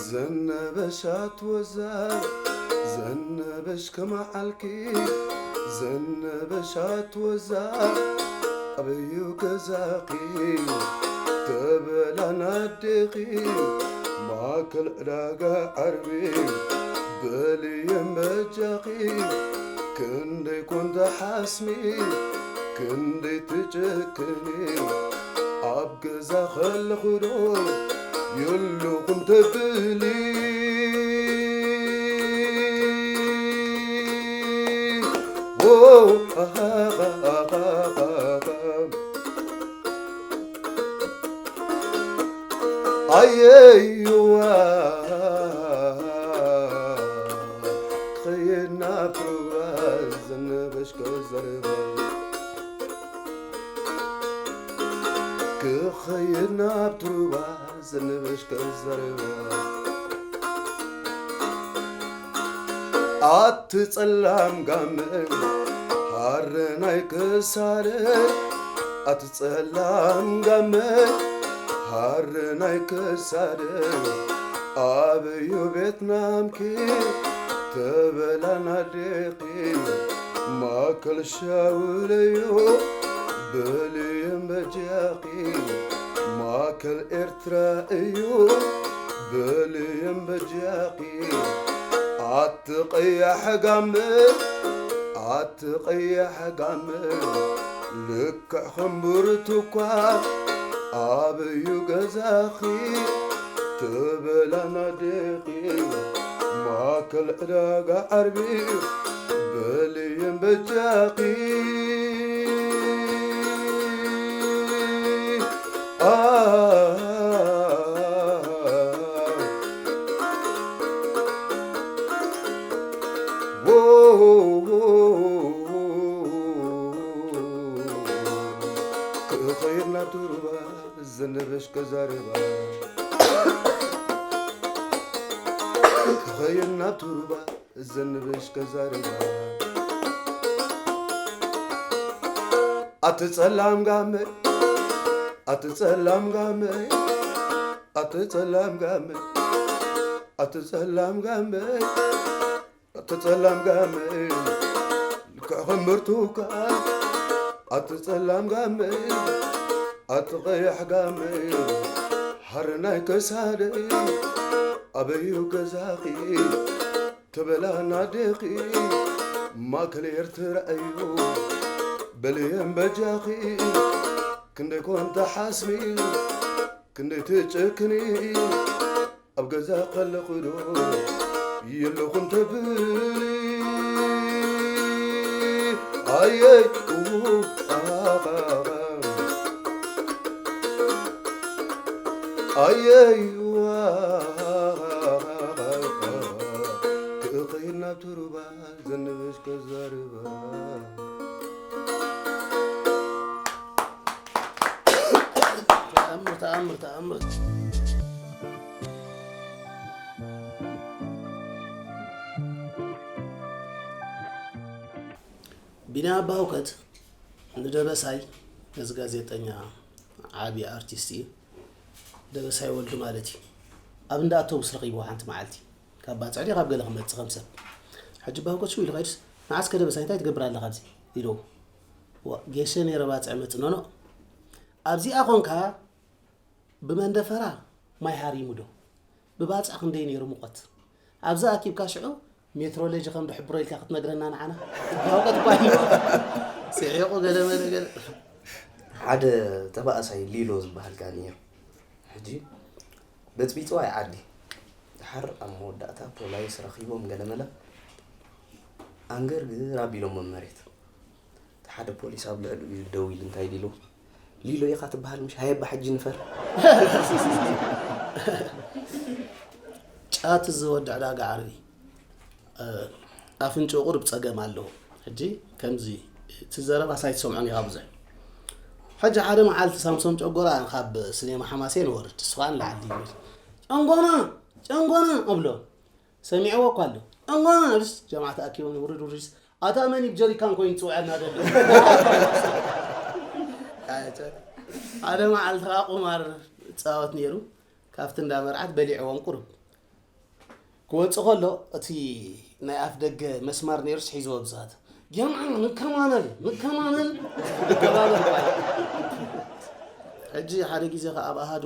ዘነበሻት ወዛ ዘነበሽ ከማዓልኪ ዘነበሻት ወዛ ኣበዩ ገዛኺ ተበላና ኣዴኺ ማእከል ዕዳጋ ዓርቢ በልየን በጃኺ ክንደይ ኮን ትሓስሚ ክንደይ ትጭክኒ ኣብ ገዛ ከለኹ ዶ የለኹን ተብሊ ኣየይዋ ክኸይድ ናብ ሩባ ዘነበሽ ከዘርባ ክኸይድ ናብ ትሩባ ዘነበሽ ከዘርባ ኣቲ ጸላም ጋመ ሃረ ናይ ክሳደ ኣቲ ጸላም ጋመ ሃረ ናይ ክሳደ ኣበዩ ቤትናምኪ ተበላና ዴኺ ማእከል ሻውለዮ በልየን በጃኺ ማእከል ኤርትራ እዩ በልየን በጃኺ ኣቲ ቀያሕ ጋመ ኣቲ ቀያሕ ጋመ ልክዕ ከም ብርቱኳ ኣበዩ ገዛኺ ተበላና ዴኺ ማእከል ዕዳጋ ዓርቢ በልየን በጃኺ ክኸይድ ናብ ቱርባ ዘነበሽ ከዛርባ ክኸይድ ናብ ቱርባ ዘንብሽ ከዛርባ ኣቲ ጸላም ጋመ ኣቲ ጸላም ጋመ ኣቲ ጸላም ጋመ ኣቲ ጸላም ጋመ ኣቲ ጸላም ጋመ ልክዕ ከም ብርቱካ ኣቲ ጸላም ጋመ ኣቲ ቀያሕ ጋመ ሃረ ናይ ከሳደይ ኣበዩ ገዛኺ ተበላና ዴኺ ማእከል ኤርትራ እዩ በልየን በጃኺ ክንደይ ኮን ተሓስሚ ክንደይ ትጭክኒ ኣብ ገዛ ከለኹ ዶ የለኹን ተብሊ ኣየይ ኣየይ ክእኸይድ ናብ ትሩባ ዘንብሽ ከዛርባ ተኣምር ተኣምር ተኣምር። ቢንያም ኣባህውከት ንደበሳይ ነዚ ጋዜጠኛ ዓቢ ኣርቲስት እዩ። ደበሳይ ወልዱ ማለት እዩ። ኣብ እንዳ ኣውቶቡስ ረኺብዎ ሓንቲ መዓልቲ። ካብ ባጽዕ ድዩ ካብ ገለ ክመጽእ ከም ሰብ። ሕጂ ኣባህውከት ሽው ኢሉ ከይዱስ፣ "ንዓስከ ደበሳይ እንታይ ትገብር ኣለኻ ኣብዚ?" ኢልዎ። "ዋ፣ ጌሸ ነይረ ባጽዕ መጽእ ኖኖ። ኣብዚኣ ኾንካ ብመንደፈራ ማይ ሃሪሙ ዶ? ብባጽዕ ክንደይ ነይሩ ሙቐት? ኣብዛ ኣኪብካ ሽዑ ሜትሮሎጂ ከም ድሕብሮ ኢልካ ክትነግረና ንዓና?" እኳ እኳ ኢሉ ስሒቑ ገለ መለ ገለ። ሓደ ተባእሳይ ሊሎ ዝበሃል ከኣ ነይሩ። ሕጂ በጽቢጽዋ ይዓዲ። ድሓር ኣብ መወዳእታ ፖላይስ ረኺቦም ገለ መለ ኣንገርግር ኣቢሎሞ መሬት። እቲ ሓደ ፖሊስ ኣብ ልዕሊኡ ደው ኢሉ እንታይ ኢሉ፣ "ሊሎ ኢኻ ትበሃል ምሽ? ሃየባ ሕጂ ንፈር." ጫት ዝወዲ ዕዳጋ ዓርቢ፣ እ፣ ኣፍንጭኡ ቁሩብ ጸገም ኣለዎ። ሕጂ ከምዚ እቲ ዘረባስ ኣይትሰምዖን ኢኻ ብዙሕ። ሕጂ ሓደ መዓልቲ ሳምሶም ጨጎራ ካብ ስኔማ ሓማሴን ወርድ፣ ንሱ ኸኣ ንላዕሊ ይብል፣ "ጨንጎና፣ ጨንጎና" እብሎ። ሰሚዕዎ እኳ ኣሎ። "ጨንጎና" ኢሉስ ጀማዓ ተኣኪቦም ውርድ ውርድስ፣ "ኣታ መን እዩ ብጀሪካን ኮይኑ ዝጽውዐና ዘሎ?" ሓደ መዓልቲ ኸኣ ቁማር፣ እቲ ጻወት ነይሩ። ካብቲ እንዳ መርዓት በሊዕዎም ቁሩብ ክወጽእ ከሎ እቲ ናይ ኣፍ ደገ መስማር ነይሩስ ሒዝዎ ብዛት ጀምዓ ንከማነል ንከማነል ንከባበር ባይ። ሕጂ ሓደ ግዜ ከኣ ኣብ ኣሃዱ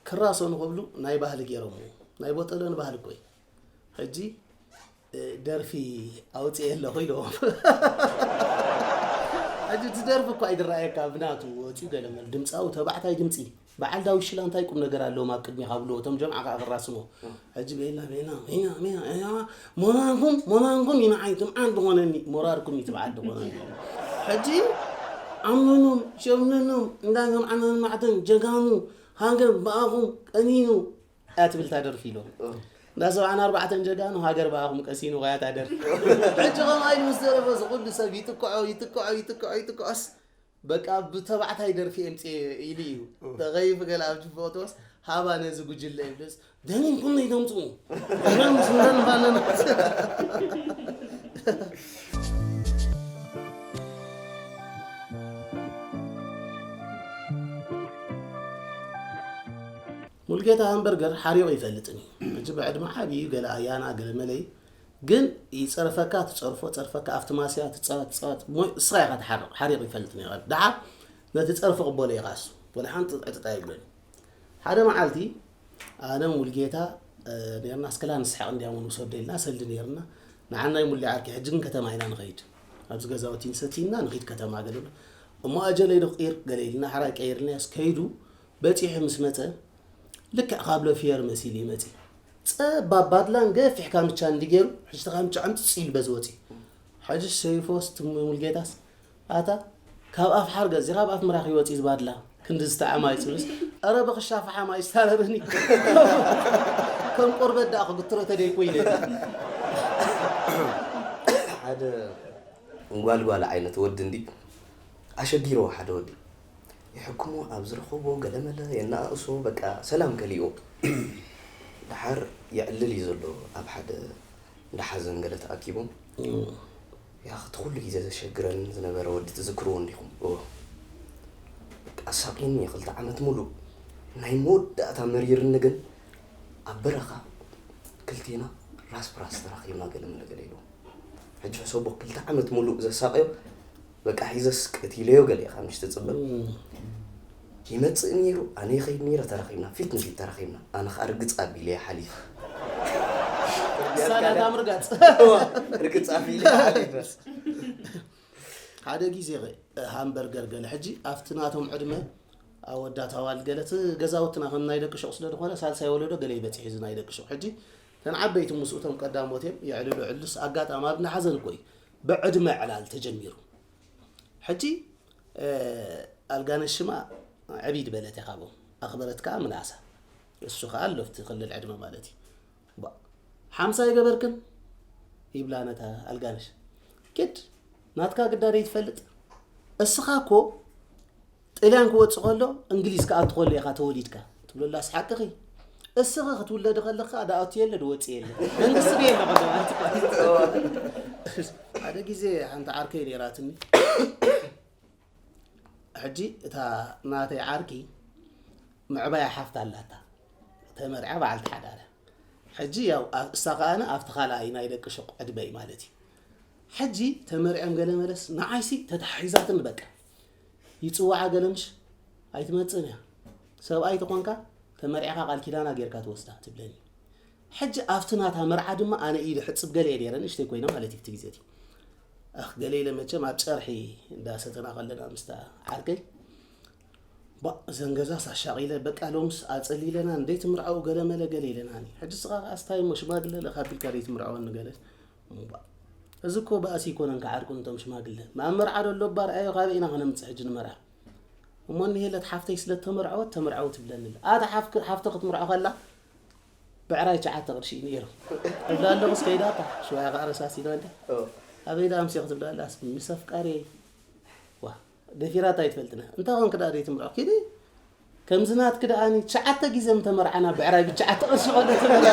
ክራሰኑ ክብሉ ናይ ባህሊ ገይሮምዎ። ናይ ቦጠሎኒ ባህሊ እኮ እዩ። ሕጂ ደርፊ ኣውፅኤ ኣለኹ ኢልዎም። ሕጂ እቲ ደርፊ እኳ ይድረኣየካ ብናቱ ወፂኡ ገለመል ድምፃዊ ተባዕታይ ድምፂ በዓል ዳዊት ሽላ እንታይ ቁም ነገር ኣለዎም ኣብ ቅድሚኻ ብሎ እቶም ጀምዓ ከዓ ክራስሞ። ሕጂ ቤላ ቤላ ቤላ ቤላ ቤላ ሞራልኩም ሞራልኩም ይንዓይ ትምዓል ዝኾነኒ ሞራልኩም ይትብዓል ዝኾነኒ። ሕጂ ኣምነኖም ሸምነኖም እንዳ ጀምዓና ንማዕተን ጀጋኑ ሃገር ብኣኹም ቀኒኑ እያ ትብል እታ ደርፊ ኢሎም። እንዳ ሰብዓን ኣርባዕተን ጀጋኑ ሃገር ብኣኹም ቀሲኑ ኸያ እታ ደርፊ። ሕጂ ከምኣ ኢሉ ምስ ደረፈ እዚ ኩሉ ሰብ ይጥቅዖ ይጥቅዖ ይጥቅዖ ይጥቅዖስ በቃ ብተባዕታይ ደርፊ የምፅእ ኢሉ እዩ ተኸይፉ ገለ ኣብ ጅፎ ክትወስ ሃባ ነዚ ጉጅለ ይብልስ ደኒንኩም ነይተምፅኡ ምስ ንረንፋ ኣለና። ሙልጌታ ሃምበርገር ሓሪቑ ይፈልጥን እዩ። ሕጂ ብዕድመ ዓብዩ ገለ ኣያና ገለ መለይ ግን ይጸርፈካ ትጸርፎ ጸርፈካ ኣብቲ ማስያ ትጻወት ትጻወት እሞ እስኻ ኢኻ ትሓርቕ ሓሪቑ ይፈልጥን እዩ። ደሓር ነቲ ጸርፊ ቅበሎ ኢኻ እሱ ወላ ሓንቲ ዕጥጣ ይብሎን። ሓደ መዓልቲ ኣነ ሙልጌታ ነርና እስከላ ንስሓቕ እንዲያሞ ንውሰዶ ኢልና ሰልዲ ነርና ንዓናይ ሙሌ ዓርኪ ሕጂ ግን ከተማ ኢና ንኸይድ ኣብዚ ገዛውቲ ንሰቲ ኢልና ንኺድ ከተማ ገለ እሞ ኣጀለይ ዶ ቅይር ገለ ኢልና ሓራይ ቀይርና ያስ ከይዱ በጺሑ ምስ መጸ ልክዕ ካብ ለፊየር መሲሉ ይመጺ ጸባብ ባድላን ገፊሕ ካምቻ እንዲ ገይሩ ሕጂ ካምቻ ዕምጽ ኢሉ በዚ ወጺ ሕጂ ሰይፎስ ትሙ ሙልጌታስ ኣታ ካብ ኣፍ ሓርገ እዚ ካብ ኣፍ ምራኽ ይወጽ ዝባድላ ክንዲ ዝተዓማ ይጽብስ ኣረ በኽሻ ፈሓማ ይስታረርኒ ከም ቆርበት ደኣ ክግትሮ ተደይኮ ኢለ ሓደ እንጓልጓል ዓይነት ወዲ እንዲ ኣሸጊርዎ ሓደ ወዲ ይሕክሞ ኣብ ዝረኸቦ ገለመለ የናእሶ በቃ ሰላም ከሊኦ ደሓር የዕልል እዩ ዘሎ ኣብ ሓደ እንዳ ሓዘን ገለ ተኣኪቦም ያኽ እቲ ኩሉ ግዜ ዘሸግረን ዝነበረ ወዲ ትዝክርዎ እንዲኹም እወ ኣሳቂኒ ክልተ ዓመት ሙሉእ ናይ መወዳእታ መሪርኒ ግን ኣብ በረኻ ክልቴና ራስ ብራስ ተራኺብና ገለ መለ ገለ ኢልዎ ሕጂ ሕሰቦ ክልተ ዓመት ሙሉእ ዘሳቀዮ በቃ ሒዘስ ቀቲለዮ ገለ ኢኻ ምሽ ትጽበ ይመጽእ ነይሩ ኣነ ይኸይድ ነይረ ተራኺብና ፊት ንፊት ተራኺብና ኣነ ኸዓ ርግጽ ኣቢለ እየ ሓሊፈ ሳላታ ምርጋጽ ርግጽ ኣቢለ ሓሊፈ ሓደ ግዜ ሃምበርገር ገለ ሕጂ ኣብቲ ናቶም ዕድመ ኣወዳት ኣዋልድ ገለ እቲ ገዛውትና ከም ናይ ደቂ ሹቕ ስለ ዝኾነ ሳልሳይ ወለዶ ገለ ይበፅሕ እዚ ናይ ደቂ ሹቕ ሕጂ እተን ዓበይቲ ምስኡ እቶም ቀዳሞት እዮም የዕልሉ ዕልስ ኣጋጣሚ ኣብ ናሓዘን እኮ እዩ ብዕድመ ዕላል ተጀሚሩ ሕጂ ኣልጋነሽ ሽማ ዕብይ ዝበለት እያ ካብኦም ኣኽበረት ከዓ ምላሳ እሱ ከዓ ኣሎ ኣብቲ ክልል ዕድመ ማለት እዩ ሓምሳ ይገበርክን ይብላ ነታ ኣልጋነሽ ኪድ ናትካ ግዳ ደይትፈልጥ እስኻ እኮ ጥልያን ክወፅእ ከሎ እንግሊዝ ክኣቱ ከሎ ኢኻ ተወሊድካ ትብለላስ ሓቅኺ እስኺ ክትውለዲ ከለኻ ዳኣቱ የለ ድወፅእ የለ መንግስቲ ዶ የለ ከሎ ማለት እኮ ሓደ ግዜ ሓንቲ ዓርከይ ነይራትኒ ሕጂ እታ ናተይ ዓርኪ ምዕባያ ሓፍታ ኣላታ ተመርዓ በዓልቲ ሓዳረ ሕጂ ያው እሳ ከኣነ ኣብቲ ካልኣይ ናይ ደቂ ሹቕ ዕድመይ ማለት እዩ ሕጂ ተመርዕም ገለ መለስ ንዓይሲ ተታሒዛትኒ በቃ ይጽውዓ ገለ ምሽ ኣይትመጽእን እያ ሰብኣይ ተኾንካ ተመርዕኻ ቃል ኪዳና ጌርካ ትወስዳ ትብለኒ ሕጂ ኣብቲ ናታ መርዓ ድማ ኣነ ኢድ ሕጽብ ገለ እየ ነይረ ንእሽተይ ኮይነ ማለት እዩ እቲ ግዜ እቲ ኣኽ ገለ ኢለ መቸም ኣብ ጨርሒ እንዳሰተና ከለና ምስታ ዓርከይ ባ እዘን ገዛስ ኣሻቒለ በቃ ሎምስ ኣጸሊለና እንደይ ትምርዓው ገለ መለ ገለ ኢለናኒ ሕጂ ስኻ ከኣ ስታይ እሞ ሽማግለ ለኻ ኣቢልካ ደይ ትምርዓወኒ ገለ እምባ እዚ እኮ ባእሲ ይኮነን ክዓርቁ ነቶም ሽማግለ ማእመር ዓዶ ኣሎ እባ ርኣዮ ካበይ ኢና ከነምጽእ ሕጂ ንመርዓ እሞ እኒሄለት ሓፍተይ ስለ ተመርዐወት ተመርዐወት ትብለኒ ኣላ ኣታ ሓፍቲ ክትምርዖ ከላ ብዕራይ ትሽዓተ ቅርሺ እዩ ነይሩ እብላ ኣለኹስ ከይዳ እታ ሽዋያ ከዓ ረሳሲና እንዳ ኣበይ ደኣ ኣምስዮ ክትብላ ኣላስ ምስ ኣፍቃሪ ዋ ደፊራታ ኣይትፈልጥና እንታይ ኾንክ ደኣ ደይ ትምርዖ ኪዲ ከምዚ ናትኪ ደኣኒ ትሽዓተ ግዜ ምተመርዓና ብዕራይ ብትሽዓተ ቅርሺ ኾነ ትብላ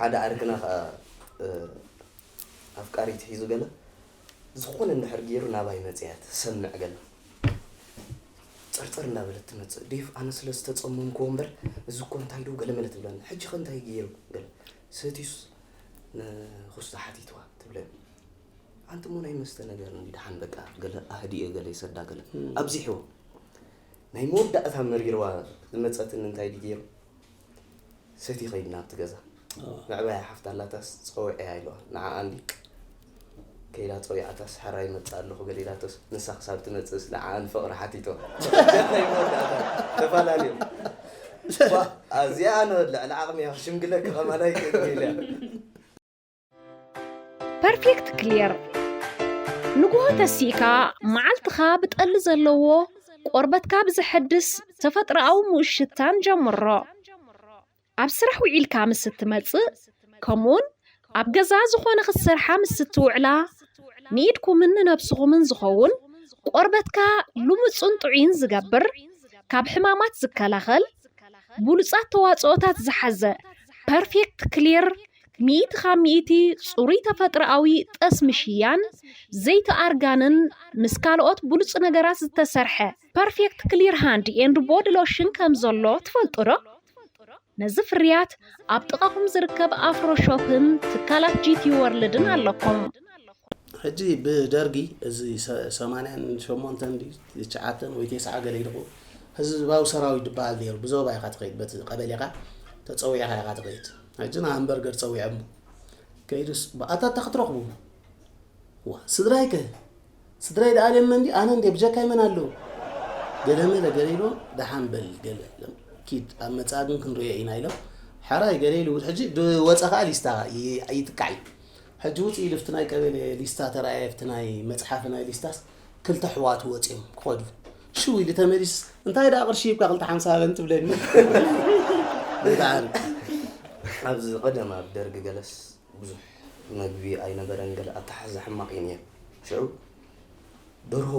ሓደ ዓርክና ከዓ ኣፍቃሪት ሒዙ ገለ ዝኾነ እንድሕር ገይሩ ናባይ መፅያ ትሰምዕ ገለ ጥርጥር እንዳበለት ትመፅእ። ዴቭ፣ ኣነ ስለ ዝተፀመምኩዎ እምበር፣ እዚ እኮ እንታይ ዶ ገለ መለ ትብለኒ። ሕጂ ኸ እንታይ ገይሩ? ገለ ሰትዩስ ንኹስታ ሓቲትዋ ትብለኒ። ኣንቲ እሞ ናይ መስተ ነገር እንዲ ደሓን በቃ ገለ ኣህዲኤ ገለ ይሰዳ ገለ ኣብዚሕዎ። ናይ መወዳእታ መሪርዋ ዝመፀትኒ እንታይ ድዩ ገይሩ? ሰቲ ኸይድና ኣብቲ ገዛ። ምዕባያ ሓፍታ ኣላታስ ጸዊዐያ ኢለዋ። ንዓኣ እንዲ ከይዳ ጸዊዓታስ፣ "ሓራ ይመጽእ ኣለኹ" ገለ ኢላቶስ፣ ንሳ ክሳብ ትመጽእስ ንዓኣ ንፍቕሪ ሓቲቶ። ናይ መወዳእታ ተፈላለዮም። ዋ፣ ኣዚኣ ኣነ ልዕሊ ዓቕሚ እያ፣ ክሽምግለኪ ከማን ኣይክእልን ኢለ። ፐርፌክት ክሊር ንግሆ ተሲእካ መዓልትኻ ብጠሊ ዘለዎ ቆርበትካ ብዘሐድስ ተፈጥሮኣዊ ምኡሽታን ጀምሮ። ኣብ ስራሕ ውዒልካ ምስ እትመጽእ ከምኡውን ኣብ ገዛ ዝኾነ ክትሰርሓ ምስ እትውዕላ ንኢድኩምን ንነብስኹምን ዝኸውን ቆርበትካ ልሙጽን ጥዑይን ዝገብር ካብ ሕማማት ዝከላኸል ብሉጻት ተዋጽኦታት ዝሓዘ ፐርፌክት ክሊር ሚእቲ ካብ ሚእቲ ጽሩይ ተፈጥሮኣዊ ጠስሚ ሽያን ዘይቲ ኣርጋንን ምስ ካልኦት ብሉጽ ነገራት ዝተሰርሐ ፐርፌክት ክሊር ሃንድ ኤንድ ቦዲ ሎሽን ከም ዘሎ ትፈልጡ ዶ? ነዚ ፍርያት ኣብ ጥቓኹም ዝርከብ ኣፍሮ ሾፕን ትካላት ጂቲ ወርልድን ኣለኩም። ሕጂ ብደርጊ እዚ ሰማንያን ሸሞንተን ትሽዓተን ወይ ተስዓ ገለ ኢልኩ ህዝባዊ ሰራዊት ዝበሃል ነይሩ። ብዞባ ኢኻ ትኸይድ፣ በቲ ቀበሌኻ ተፀዊዕኻ ኢኻ ትኸይድ። ሕጂ ንሃምበርገር ፀዊዖም ከይዱስ ብኣታታ ክትረኽቡ ዋ ስድራይ ከ ስድራይ ደኣ ኣልየመ እንዲ ኣነ እንዴ ብጀካይ መን ኣለዉ ገለ መለ ገለ ኢሎ ደሓን በል ገለ ኢሎም ኪድ ኣብ መጻ ግን ክንሪኦ ኢና ኢሎም ሓራይ ገለ ኢሉ ሕጂ ድወፀ ከዓ ሊስታ ይጥቃዕ እዩ ሕጂ ውፅ ኢሉ ፍቲ ናይ ቀበሌ ሊስታ ተረኣየ ፍቲ ናይ መፅሓፊ ናይ ሊስታስ ክልተ ኣሕዋቱ ወፂኦም ክኸዱ ሽው ኢሉ ተመሊስስ እንታይ ደኣ ቅርሺ ሂብካ ክልተ ሓምሳ ሃበኒ ትብለኒ ብጣዕሚ ኣብዚ ቀደም ኣብ ደርጊ ገለስ ብዙሕ መግቢ ኣይነበረን ገለ ኣተሓሕዛ ሕማቕ እዩ ነይሩ። ሽዑ ደርሆ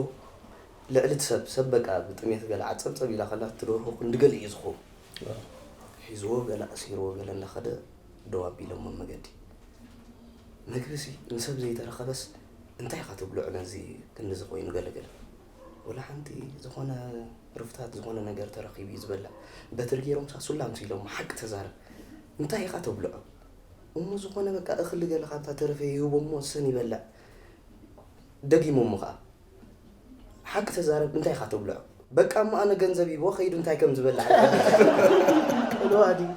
ልዕሊ እቲ ሰብ ሰብ በቃ ብጥሜት ገለ ዓጸብጸብ ኢላ ከላ እቲ ደርሆ ክንዲ ገለ እዩ ዝኸውን። ሒዝዎ ገለ ኣሲርዎ ገለ እንዳኸደ ደው ኣቢሎሞ መገዲ። መግብሲ ንሰብ ዘይተረኸበስ እንታይ ኢኻ ተብልዖ ነዚ ክንድዚ ኮይኑ ገለ ገለ። ወላ ሓንቲ ዝኾነ ርፍታት ዝኾነ ነገር ተረኺቡ እዩ ዝበልዕ። በትሪ ገይሮም ሳሱላ ኣምሲሎሞ ሓቂ ተዛረብ እንታይ ኢኻ ተብልዖ። እሞ ዝኾነ በቃ እኽሊ ገለ ካብታ ተረፈ ይህቦ እሞ እሰን ይበልዕ ደጊሞሞ ኸዓ ሓቂ ተዛረብ እንታይ ኢኻ ተብልዖ በቃ እሞ ኣነ ገንዘብ ሂቦ ኸይዱ እንታይ ከም ዝበልዕ ኣይፈልጥን። ቅልዋ ድዩ?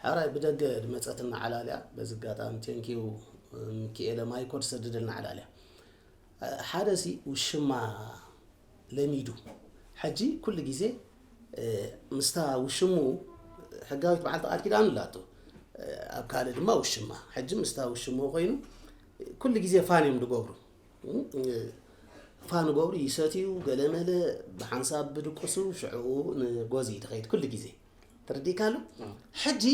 ሓራይ ብደገ ድመፀትና ዓላልያ በዚ ኣጋጣሚ ቴንኪዩ ሚኪኤለ ማይኮ ድሰድደልና ዓላልያ ሓደ ሲ ውሽማ ለሚዱ ሕጂ ኩሉ ግዜ ምስታ ውሽሙ ሕጋዊት በዓልቲ ቃል ኪዳኑ ኣላቶ ኣብ ካልእ ድማ ውሽማ ሕጂ ምስታ ውሽሙ ኮይኑ ኩሉ ግዜ ፋን እዮም ዝገብሩ ፋን ገብሩ ይሰትዩ ገለመለ ብሓንሳብ ብድቅሱ ሽዕኡ ንጎዚ ትኸይድ ኩሉ ግዜ ተረዲእካ ኣሎ ሕጂ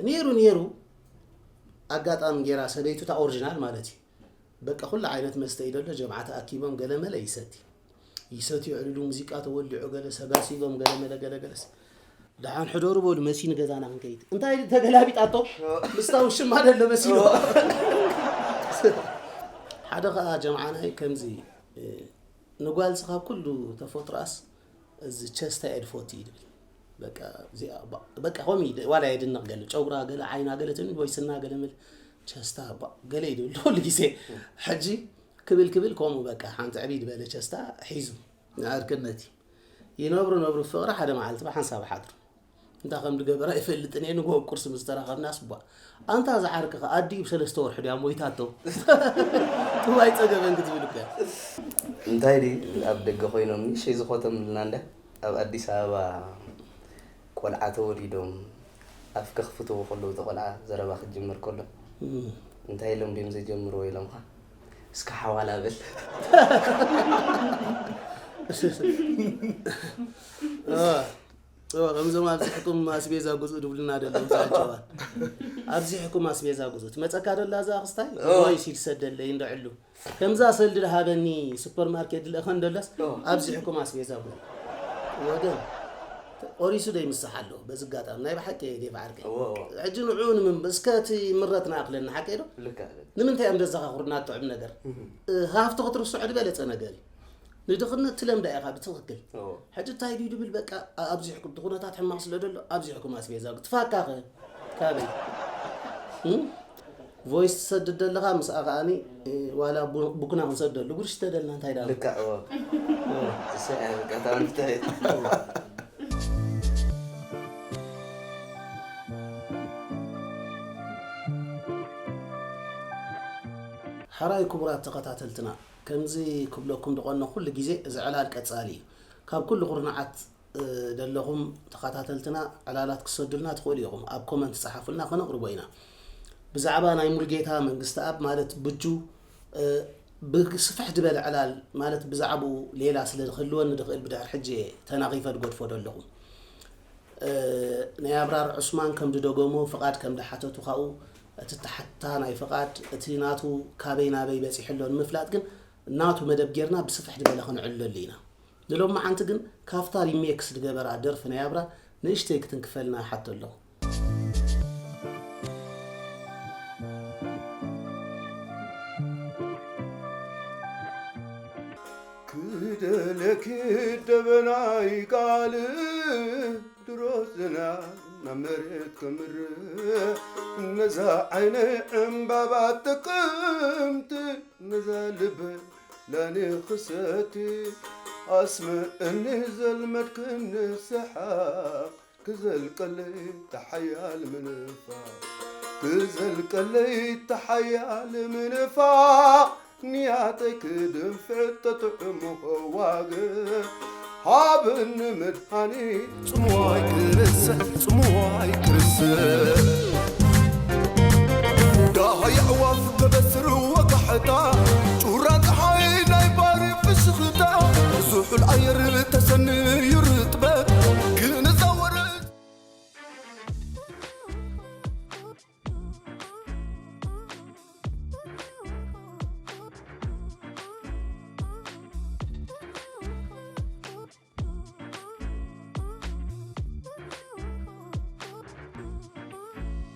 ነይሩ ነይሩ ኣጋጣሚ ጌራ ሰበይቱ እታ ኦሪጂናል ማለት እዩ በቃ ኩሉ ዓይነት መስተ እዩ ደሎ ጀምዓ ተኣኪቦም ገለመለ ይሰቲ ይሰትዩ ዕልሉ ሙዚቃ ተወሊዑ ገለ ሰጋሲጎም ገለመለ ገለገለስ ደሓን ሕደሩ በሉ መሲ ንገዛና ክንከይድ እንታይ ተገላቢጣቶ ምስታ ውሽማ ደሎ መሲሉ ሓደ ከዓ ጀምዓናይ ከምዚ ንጓልሲ ካብ ኩሉ ተፈጥሮኣስ እዚ ቸስታ እየ ድፈቱ እዩ ድብል በቃ ከምኡ ዋላ የድንቕ ገለ ጨጉራ ገለ ዓይና ገለ ትብል ወይ ስና ገለ ምል ቸስታ ገለ እዩ ድብል ኩሉ ግዜ ሕጂ ክብል ክብል ከምኡ በቃ ሓንቲ ዕብይ ዝበለ ቸስታ ሒዙ ንዕርክነት እዩ ይነብሩ ነብሩ ፍቕሪ ሓደ መዓልቲ ብሓንሳብ ሓድሩ እንታይ ከም ዝገበረ ኣይፈልጥን እየ ንጎ ቁርሲ ምስ ተራኸብናስ ቧ ኣንታ ዝዓርክኻ ኣዲኡ ብሰለስተ ወርሒ ድያ ሞይታቶ ጥዋይ ፀገበን ክትብል እኮ እንታይ ድዩ ኣብ ደገ ኮይኖም ንእሽተይ ዝኾተምልና እንዳ ኣብ ኣዲስ ኣበባ ቆልዓ ተወሊዶም ኣፍ ከኽፍትዎ ከለዉ እቲ ቆልዓ ዘረባ ክጅምር ከሎ እንታይ ኢሎም ድዮም ዘጀምርዎ ኢሎምኻ እስከ ሓዋላ በል እዋ ከምዞም ኣብዚሕኩም ኣስቤዛ ግዝኡ ድብሉና ደለዉ ዛጨዋ ኣብዚሕኩም ኣስቤዛ ግዝኡ ትመፀካ ደላ እዛ ክስታይ ወይ ሲል ሰደለይ እንደዕሉ ከምዛ ሰልዲ ድሃበኒ ሱፐርማርኬት ድልእኸን ደለስ ኣብዚሕኩም ኣስቤዛ ግዝኡ ወገን ቆሪሱ ዶ ይምስሕ ኣሎ? በዚ ኣጋጣሚ ናይ ብሓቂ ዴቭ ዓርከይ፣ እዎ፣ እዎ። ሕጂ ንዕኡ ንምንብ እስከ እቲ ምረት ንኣኽለኒ ሓቀይ ዶ? ልክዕ፣ ልክዕ። ንምንታይ እዮም ዘዘኻኽሩና እቶም ነገር? ሃፍቲ ክትርስዖ ዝበለጸ ነገር እዩ። ንድኽነት ትለምዳ ኢኻ ብትኽክል። እዎ። ሕጂ እንታይ ድዩ ድብል በቃ ኣብዚሕኩም እቲ ኩነታት ሕማቕ ስለ ደሎ ኣብዚሕኩም ኣስቤዛ ትፋካኸ ካበይ እ? ቮይስ ትሰድድ ዘለኻ ምስኣ ከኣኒ እ፣ ዋላ ቡ- ቡክና ክንሰደሉ ጉርሽ ተደልና እንታይ ዳ ልክዕ፣ እዎ። እሰይ፣ ኣይ፣ በቃ፣ እታ እንታይ? ሓራይ ክቡራት ተኸታተልትና፣ ከምዚ ክብለኩም ዝቐነ ኩሉ ግዜ እዚ ዕላል ቀጻሊ እዩ። ካብ ኩሉ ኩርናዓት እ፣ ዘለኹም ተኸታተልትና ዕላላት ክሰዱልና ትኽእሉ ኢኹም። ኣብ ኮመንት ጸሓፉልና፣ ከነቕርቦ ኢና። ብዛዕባ ናይ ሙሉጌታ መንግስተኣብ ማለት ብጁ እ፣ ብስፍሕ ዝበለ ዕላል ማለት ብዛዕባኡ ሌላ ስለ ዝህልወኒ ዝኽእል ብድሕር ሕጂ እየ ተናኺፈ ዝገድፎ ዘለኹ። እ፣ ናይ ኣብራር ዑስማን ከም ዝደገሞ ፍቓድ ከም ዝሓተቱ ካብኡ እቲ ተሓታ ናይ ፍቓድ እቲ ናቱ ካበይ ናበይ በጺሑ ኣሎ ንምፍላጥ ግን ናቱ መደብ ጌርና ብስፍሕ ዝበለ ክንዕለሉ ኢና። ንሎማዓንቲ ግን ካብታ ሪሜክስ ዝገበራ ደርፊ ናይ ኣብራር ንእሽተይ ክትንክፈልና ይሓቶ ኣለኹ። ክደለኪ ደበናይ ቃል ድሮ ዝና ናብ መሬት ከምር ነዛ ዓይነይ ዕምባባ ጥቅምቲ ነዛ ልበ ለኔ ክሰቲ ኣስምእኒ ዘልመድክኒ ሰሓቕ ክዘልቀለይ ተሓያል ምንፋ ክዘልቀለይ ተሓያል ምንፋ ንያተይ ክድንፍዕ ተጥዕሙ ከዋግ ሃብኒ መድሃኒት ጽምዋይ ክርስዕ ጽምዋይ ክርስዕ